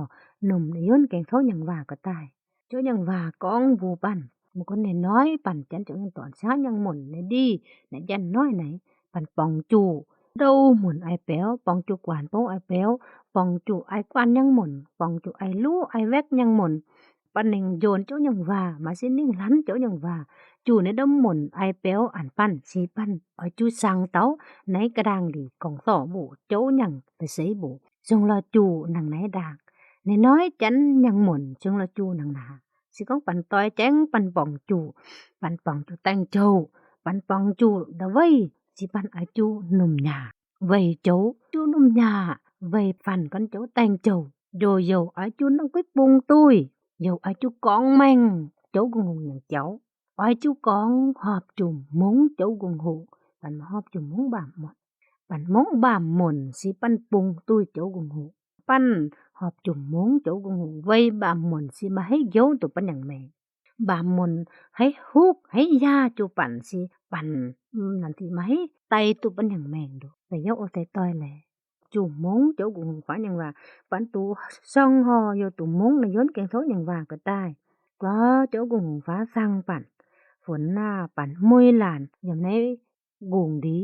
ໜຸ່ມໃນຍົນແກງເທົາຫຍັງວ່າກໍຕາຍ ໂຈຫຍັງວ່າກອງບູປັນ ໝູ່ຄົນນ້ອຍໆ ປັນຈັນໂຈຫຍັງຕອນຊາຫຍັງໝົນໃນດີ ໃນຈັນນ້ອຍໃນ ປັນປ່ອງຈູ່ ໂດໝົນອາຍແປວ ປ່ອງຈູ່ກວານໂປອາຍແປວ ປ່ອງຈູ່ອາຍກວານຍັງໝົນ ປ່ອງຈູ່ອາຍລູອາຍແວັກຍັງໝົນ ປະເນັງໂຍນໂຈະຍັງວ່າ ມາຊິນິງລັນໂຈະຍັງວ່າ ຈູ່ໃນດຳໝົນອາຍແປວອັນປັນ ຊິປັນອາຍຈູ່ສັງເຕົາ ໃນກະດາງດີກອງສໍ້ບູ ໂຈະຍັງໄປເຊບູ ຊຸງລະຈູ່ໜັງໃນດາງ ນ້ອຍໆຈັນຍັງໝົນ ຊຸງລະຈູ່ໜັງໜາ ຊິກອງປັນຕ່ອຍແຈ້ງ ປັນປ່ອງຈູ່ ປັນປ່ອງຈູ່ແຕ່ງໂຈ ປັນປ່ອງຈູ່ດະເວີຍ ຊິປັນອາຍຈູ່ໜຸ່ມຫຍ້າ ເວີຍໂຈະ ຈູ່ໜຸ່ມຫຍ້າ ເວີຍຟັນກັນໂຈະແຕ່ງໂຈ ໂຢໂຢ ອາຍຈູ່ນັງກຸ້ຍປຸງຕຸ້ຍ ໂຢ ອາຍຈູ່ກອງແມ່ງ ໂຈະກຸງຫຸງຫຍັງເຈົ້າ ອາຍຈູ່ກອງຫອບຈຸ່ມມຸງ ໂຈະກຸງຫຸ ປັນມາຫອບຈຸ່ມມຸງບາມໝົນ ປັນມຸງບາມໝົນ ຊິປັນປຸງຕຸ້ຍໂຈະກຸງຫຸ ປັນຫອບຈຸ່ມມຸງໂຈະກຸງຫຸ ເວີຍບາມໝົນ ຊິມາໃຫ້ໂຢໂຕປັນຫຍັງແມ່ ບາມມົນ ໃຫ້ຮຸກໃຫ້ຢາຈູ່ປັນຊິ ປັນ ອືມ ນັ້ນທີ່ມາໃຫ້ໄຕຕຸປັນຫຍັງແມງດູ ໄປເຍົາໂອໄຕຕ່ອຍແລ ຈູ່ມົງ ໂຈະກຸງຫົງຟ້າຍັງວ່າ ປັນຕູຊ່ອງຫໍ່ໂຍຕູມົງ ນະຍົນແກງໂທຍັງວ່າກໍຕາຍ ກໍໂຈະກຸງຫົງຟ້າສັ່ງປັນ ຝົນໜ້າປັນມຸ້ຍຫຼານ ຢາມໃນ ກຸງດີ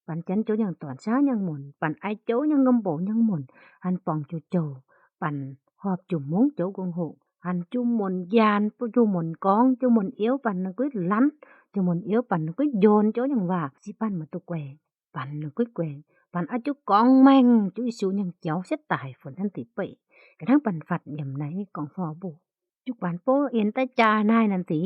ປັນຈັນໂຈຍັງຕອນຊາຍັງໝົນ ປັນອາຍໂຈຍັງນົມໂບຍັງໝົນ ອັນປອງຈູ່ໂຈ ປັນຫອບຈຸ່ມມົງໂຈະກຸງຫົງ ອັນຈຸ່ມມົນຢານ ຈຸ່ມມົນກອງ ຈຸ່ມມົນອຽວ ປັນນະກຸ້ຍລັນ ຈຸ່ມມົນອຽວ ປັນນະກຸ້ຍໂຍນ ໂຈະຍັງວ່າ ຊິປັນມາຕຸແກວງ ປັນນະກຸ້ຍແກວງ ປານອາຈຸກອງແມ່ງ ຈຸອິຊູຍັງຈຽວເສຍຕາຍ ຝົນນັ້ນຕິເປ້ຍ ກະທັງປັນຟັດຢຳໄນກອງຟໍບູ ຈຸກປານໂປ້ເອັນຕາຈານາຍນັ້ນຕິ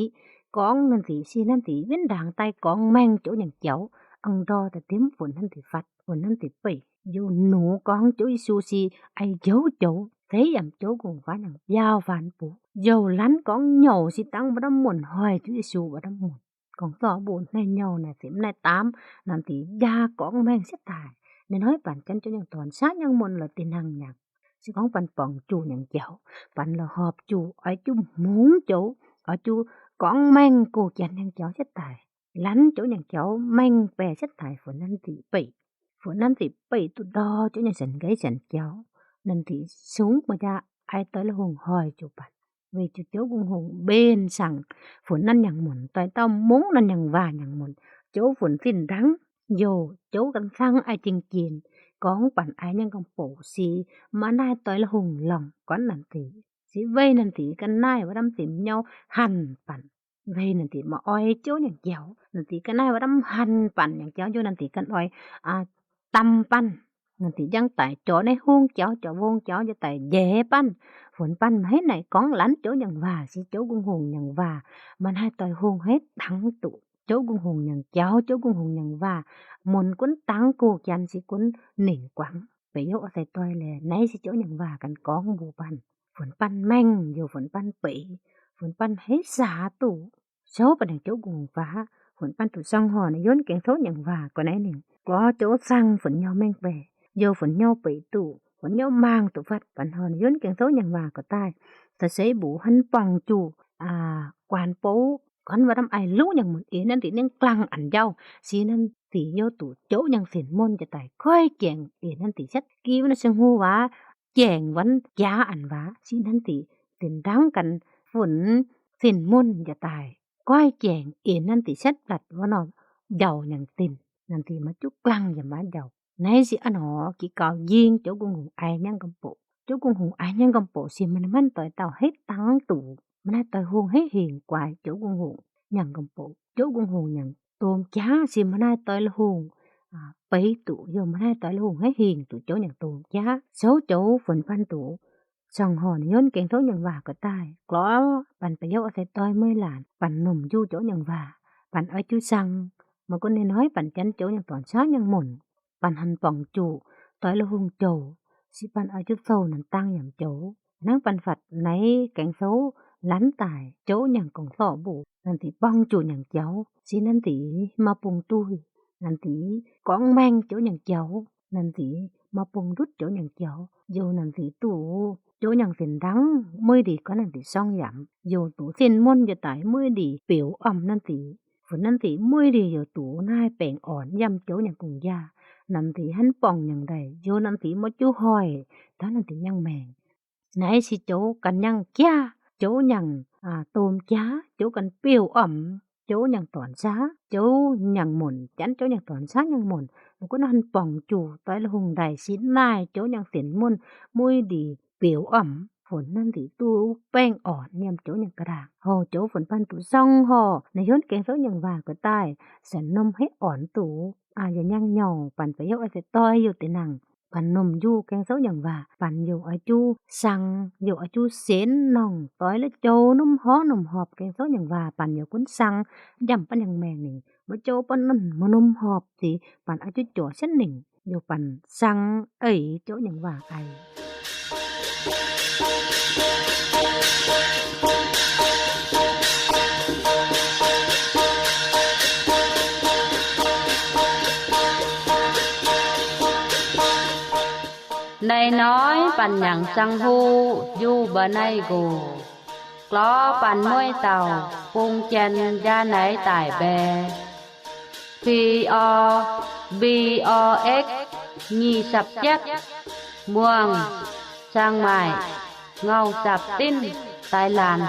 ກອງນັ້ນຕິ ຊີນັ້ນຕິ ເວັນດາງຕາຍກອງແມ່ງ ໂຈຍັງຈຽວ ອັງດໍຕະເຕັມ ຝົນນັ້ນຕິຟັດ ຝົນນັ້ນຕິເປ້ຍ ຢູ່ໜູກອງໂຈອິຊູຊີ ໄອໂຈໂຈ ເສຍຢຳໂຈກຸງຟ້າຍັງຍາວຟານປູ ໂຍລັນກອງໂຍຊິຕັງບໍ່ດຳມົນ ຫອຍໂຈອິຊູບໍ່ດຳມົນ ກອງຕໍບູນໃນໂຍນາເຕັມໃນຕາມ ນັ້ນຕິຢາກອງແມ່ງເສຍຕາຍ ນ້ອຍໆປານຈັນໂຈຍັງຕອນຊາຍັງມົນລະຕິນັງຍັງ ຊິຂອງປັນປ່ອງຈູຍັງຈຽວ ປັນລະຫອບຈູ ອອຍຈູໝູງໂຈ ອອຍຈູກອງແມ່ງກູກຽນຍັງຈຽວເສຍຕາຍ ລັນໂຈຍັງຈຽວແມ່ງແປເສຍຕາຍ ຝົນນັ້ນຕິເປ້ຍ ຝົນນັ້ນຕິເປ້ຍຕຸດອໂຈຍັງສັນໄກສັນຈຽວ ນັ້ນຕິສູງມາຈາ ໄອຕອຍລະຫົງຫອຍໂຈປັນ ເວຈູໂຈກຸງຫົງເບນສັງ ຝົນນັ້ນຍັງມົນ ຕອຍເຕົ້າມຸງນັ້ນຍັງວ່າຍັງມົນ ໂຈຝົນສິນດັງ ໂຍໂຈກັນສັງໄອຈິງຈີນ ກອງປັນໄອຍັງກຳໂປຊີ ມານາຍຕອຍລະຫົງລອງ ກ່ອນນັ້ນຕິ ຊິເວນັ້ນຕິກັນນາຍວ່າດຳຕິມເຍົາຫັນປັນ ເວນັ້ນຕິມາອອຍໂຈຍັງຈຽວ ນັ້ນຕິກັນນາຍວ່າດຳຫັນປັນຍັງຈຽວ ໂຍນັ້ນຕິກັນອອຍ ອາ ຕຳປັນ ນັ້ນຕິຍັງຕາຍ ຈໍໃນໂຮງຈຽວ ຈໍໂຮງຈຽວ ຈະຕາຍແຢປັນ ຝົນປັນໃຫ້ໃນກອງລັນໂຈຍັງວ່າ ຊິໂຈກຸງຫົງຍັງວ່າ ມານາຍຕອຍຫົງໃຫ້ຕັງຕຸ ໂຈກຸງຫົງຍັງຈຽວ ໂຈກຸງຫົງຍັງວ່າ ມົນກຸນຕັງກູກຽນຊິກຸນເໜັງກວາງ ໄປໂຍອາໄສຕອຍແລ ໃນຊິໂຈຍັງວ່າກັນກອງບູປັນ ຝົນປັນແມ່ງ ໂຍຝົນປັນເປ ຝົນປັນໃຫ້ສາຕຸ ໂຊປະນັງໂຈກຸງຟ້າ ຝົນປັນຕຸຊອງຫໍນະຍົນແກງໂທຍັງວ່າກໍໃນໜຶ່ງ ກໍໂຈສັງຝົນໂຍແມ່ງແປ ໂຍຝົນໂຍເປຕຸ ຝົນໂຍມາງຕຸຟັດ ປັນຫໍນະຍົນແກງໂທຍັງວ່າກໍຕາຍ ຕະເຊຍບູຫັນປ່ອງຈູ ອາ ກວານໂປ ກ່ອນວ່າດຳໄອລຸຍັງໝູນເອ ນັ້ນຕິເໜັງກລັງອັນເຍົາ ຊີນັ້ນຕິໂຍຕູໂຈຍັງສິນມົນຈະຕາຍ ກ້ອຍແກງເອ ນັ້ນຕິຊັດກີວນະຊຶງຮູ້ວ່າ ແຈງວັນຈາອັນວ່າ ຊິນັ້ນຕິເປັນດັງກັນ ຝົນສິນມົນຈະຕາຍ ກ້ອຍແຈງເອ ນັ້ນຕິເຊັດບລັດວະນອກ ເຍົາຍັງຕິນ ນັ້ນຕິມາຈຸກລັງຢ່າມາເຍົາ ໃນຊິອັນຫໍ ກິກາວຍິງ ໂຈກຸງຫົງໄອຍັງກຳໂປ ໂຈກຸງຫົງໄອຍັງກຳໂປ ຊິມານາຍມັນຕອຍເຕົ້າໃຫ້ຕັງຕູ ມານາຍຕອຍຫົງໃຫ້ເຫັງກວາຍ ໂຈກຸງຫົງຍັງກຳໂປ ໂຈກຸງຫົງຍັງໂຕມຈາ ຊິມານາຍຕອຍລະຫົງ ອາ ໄປຕຸ ໂຍມານາຍຕອຍລະຫົງໃຫ້ເຫັງຕຸ ໂຈຍັງໂຕມຈາ ໂຊໂຈຝົນພັນຕຸ ຊ່ອງຫໍນຍົນເກັງໂທຍັງວ່າກໍຕາຍ ກລໍປັນປະໂຍກອາໄສຕອຍເມື່ອຍຫຼານ ປັນໜຸ່ມຢູ່ໂຈຍັງວ່າ ປັນອາຍຸຊັງ ມາກຸນນ້ອຍໆ ປັນຈັນໂຈຍັງຕອນຊາຍັງໝົນ ປັນຫັນປ່ອງຈູ ຕອຍລະຫົງໂຈ ຊິປັນອາຍຸໂຊ ນັ້ນຕັ້ງຍາມໂຈ ນັ່ງປັນຝັດໃນແກງໂຊ ລັນຕາຍ ໂຈຍັງກອງສໍ້ບູ ນັ້ນຕິປ່ອງຈູຍັງເຈົ້າ ຊິນັ້ນຕິມາປຸງຕຸ້ຍ ນັ້ນຕິກອງແມ່ງໂຈຍັງເຈົ້າ ນັ້ນຕິມາປົງດຸດໂຈຍັງເຈົ້າ ໂຍນັ້ນຕິຕູ ໂຈຍັງເສັ້ນດັງ ເມື່ອຍດີກໍນັ້ນຕິຊ່ອງຢຳ ໂຍຕູເສັ້ນມົນຈະຕາຍ ເມື່ອຍດີປິວອ່ອມນັ້ນຕິ ຝົນນັ້ນຕິເມື່ອຍດີໂຍຕູນາຍແປງອ່ອນ ຢຳໂຈຍັງກຸງຢາ ນັ້ນຕິຫັນປ່ອງຍັງໄດ້ ໂຍນັ້ນຕິມາຈູຫອຍ ຕານັ້ນຕິຍັງແມງ ນາຍຊິໂຈກັນຍັງຈາ ໂຈຍັງ ອາ ໂຕມຈາ ໂຈກັນປິວອ່ອມ ໂຈຍັງຕອນຊາ ໂຈຍັງໝົນ ຈັນໂຈຍັງຕອນຊາຍັງໝົນ ມັນກໍນັ້ນປ່ອງຈູ ຕອຍລະຫົງໄດ້ຊິນາຍ ໂຈຍັງເສັ້ນມົນ ມຸ້ຍດີປິວອ່ອມ ຝົນນັ້ນຕິຕູ້ແປ້ງອ່ອນ ຍາມໂຈຍັງກະດາງ ຫໍໂຈຝົນພັນຕຸຊ່ອງຫໍ ນາຍົນແກງໂຊຍັງວ່າກໍຕາຍ ສັນນົມໃຫ້ອ່ອນຕູ ອາ ຢ່າຍັງຫຍໍ່ ປັນປະໂຍກອາໄສຕອຍຢູ່ຕິນັງ ປັນໜຸ່ມຢູ່ແກງເຊົາຍັງວ່າ ປັນຢູ່ອາຈຸຊັງ ຢູ່ອາຈຸເຊນໜອງ ຕອຍແລະໂຈໜຸ່ມຫໍໜຸ່ມຫອບ ແກງເຊົາຍັງວ່າ ປັນຢູ່ຄຸນຊັງ ຢຳປັນຍັງແມງໜຶ່ງ ບໍ່ໂຈປານນັ້ນມາໜຸ່ມຫອບຕິ ປັນອາຈຸໂຈເຊັ່ນໜຶ່ງ ຢູ່ປັນຊັງເອີຍ ໂຈຍັງວ່າໄອ ໃນນ້ອຍປັນຫຍັງຈັ່ງຮູ້ ຢູ່ບໍ່ໄດ້ໂກ ກລໍປັນມວຍເຕົ່າ ປຸງແຈນຢ່າໄນຕາຍແບ ພີອໍ ບີອໍເອັກ ຢີສັບແຈັດ ມ່ວງ ຊຽງໃໝ່ ເງົາສັບຕິນ ໄຕລານ.